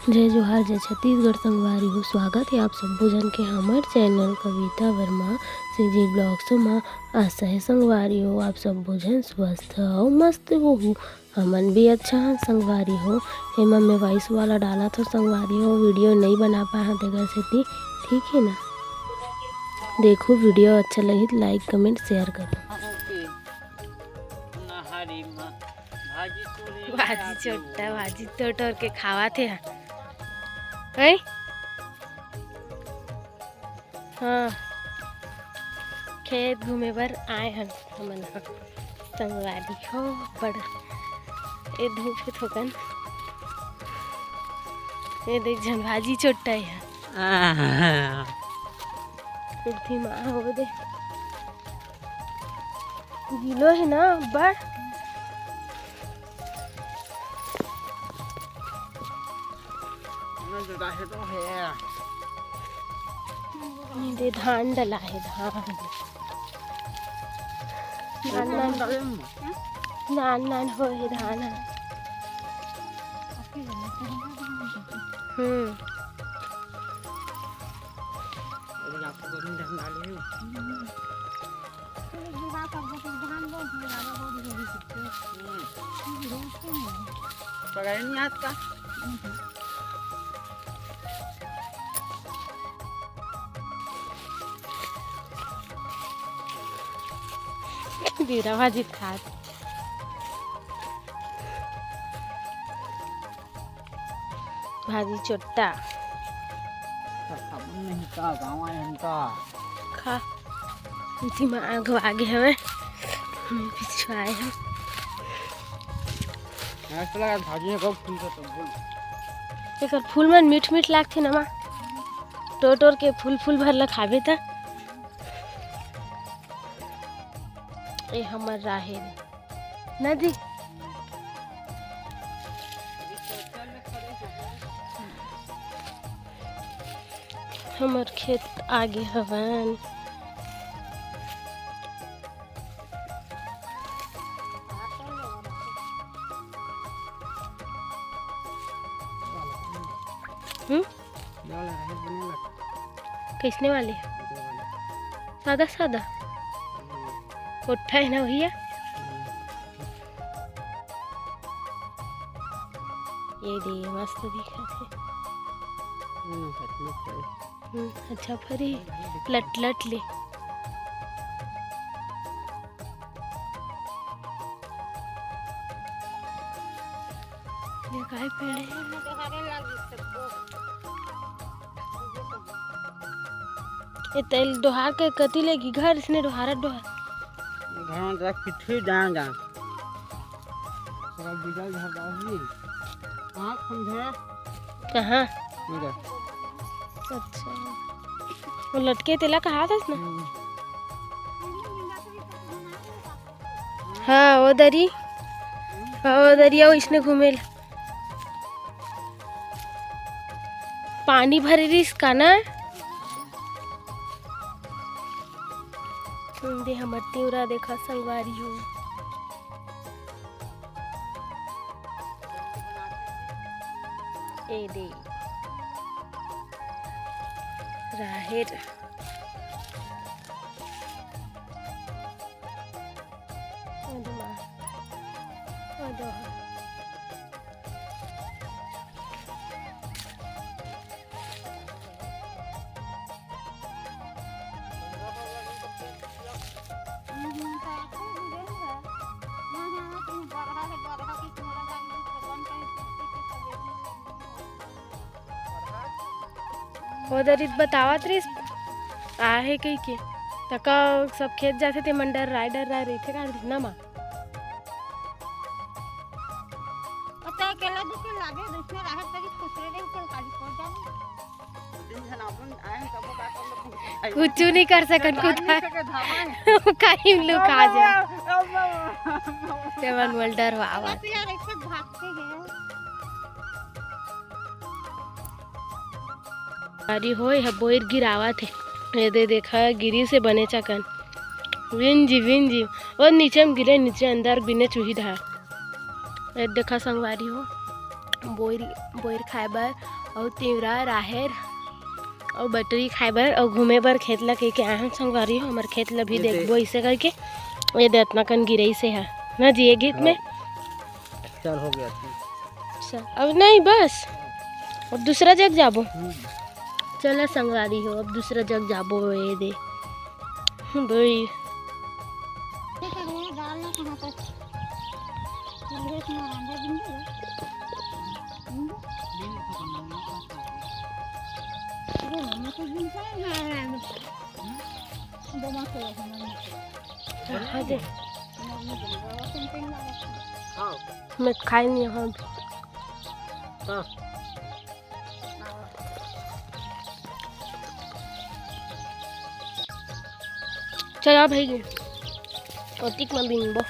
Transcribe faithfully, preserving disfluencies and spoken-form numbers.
जय जोहार, जय छत्तीसगढ़ संगवारी हो। स्वागत हे आप सब्बो झन के हमर चैनल कविता वर्मा सीजी ब्लॉग्स मा। आशा हे संगवारी हो, आप सब्बो झन स्वस्थ अउ मस्त होहू। हमन भी अच्छा हन संगवारी हो। एमा मैं वॉइस वाला डालत हो संगवारी हो, वीडियो नई बना पाए हन तेकर सेती, ठीक हे ना। देखो, वीडियो अच्छा लगही त लाइक, कमेंट, शेयर करो। भाजी चोट्टा, भाजी तोड़ तोड़ के खावत हे। हैं? हाँ, खेत घूमे बर आए हन हमन ह। संगवारी हो, बड़ ए धूप हे थोकन। ए देख झन भाजी चोट्टा हे। आहा। दिमाग हो दे। गिलो हे ना अब्बड़। दे धान डला हे, धान। नान नान, नान नान हो हे धान ह। हम्म। पकड़े नहीं हाथ का। दीरा भाजी खात। भाजी चोट्टा। साबुन नहीं का, गाँव आए हम का। खा। दिमाग आगे हवे। हम पिछुआए हम। ऐसा लगा भाजी में कब फूल का तब बोल। एकर फूल मन मीठ मीठ लागथे न माँ। टोर टोर के फूल फूल भर ला खाबे त। ए हमर राहेर। नदी। हमर खेत आगे हवन। हम्म? कइसने वाले? सादा सादा? हम्म। ओट्ठा हे ना भैया? हम्म। ये दे, मस्त दिखत हे। हम्म, सचमुच हे। हम्म, अच्छा फरी, लट लट ले। ये काय पेड़ हे? ए तेल डोहार के कति ले गी घर इसने डोहारत डोहार। घर में जरा पिट्ठी जान जान। थोड़ा बिगल घर बाबू। कहाँ समझे? कहाँ? इधर। अच्छा। वो लटके तेला कहा था ना? हम्म। हाँ, वो दरी। हाँ, वो दरिया वो इसने घूमे ला। पानी भरे रिस का ना? दे हमर तिवरा देखा संगवारी हो। ए दे। राहेर। ओ दे माँ। ओ दे। ओ दरी बतावत रहिस, आहे कहिके। तका सब खेत जाथे ते मन डर्राय डर्राय रहिथे का ना माँ। अउ तैं अकेला दुखे लागे, दुसने राहत तरी खुसरे रही, चल काली पहुंच जाबो। तीन झन अपन आए हैं, तब का कर लो, कुछ नहीं कर सकत, कुछ नहीं सकत, हाँ। कहीं लुका जा। ते मन मोला डरवावत। बस यार, एक साथ भागते हैं। अरे होय, ह बोइर गिरावत हे। ये दे देखा, गिरी से बने चकन। विंजी, विंजी। वो नीचे में गिरे, नीचे अंदर बिने चुही धा। ए देखा संगवारी हो, बोइर, बोइर खाए बर, अउ तिवरा, राहेर, अउ बटरी खाए बर, अउ घूमे बर खेत ला कहिके आए हन संगवारी हो। हमर खेत ला भी ये दे। देखबो अइसे करके। ये दे अतना कन गिरइस हे ना जी, ये गीत में। हाँ। चल, हो गया। चल, अब नहीं, बस, अब दूसरा जग जाबो। हम्म। चला संगवारी हो, अब दूसरा जग जाबो। ये दे भाई। हाँ दे। मैं खाए नहीं हूँ। हाँ। चला भाई, ओतिक में बिनबो।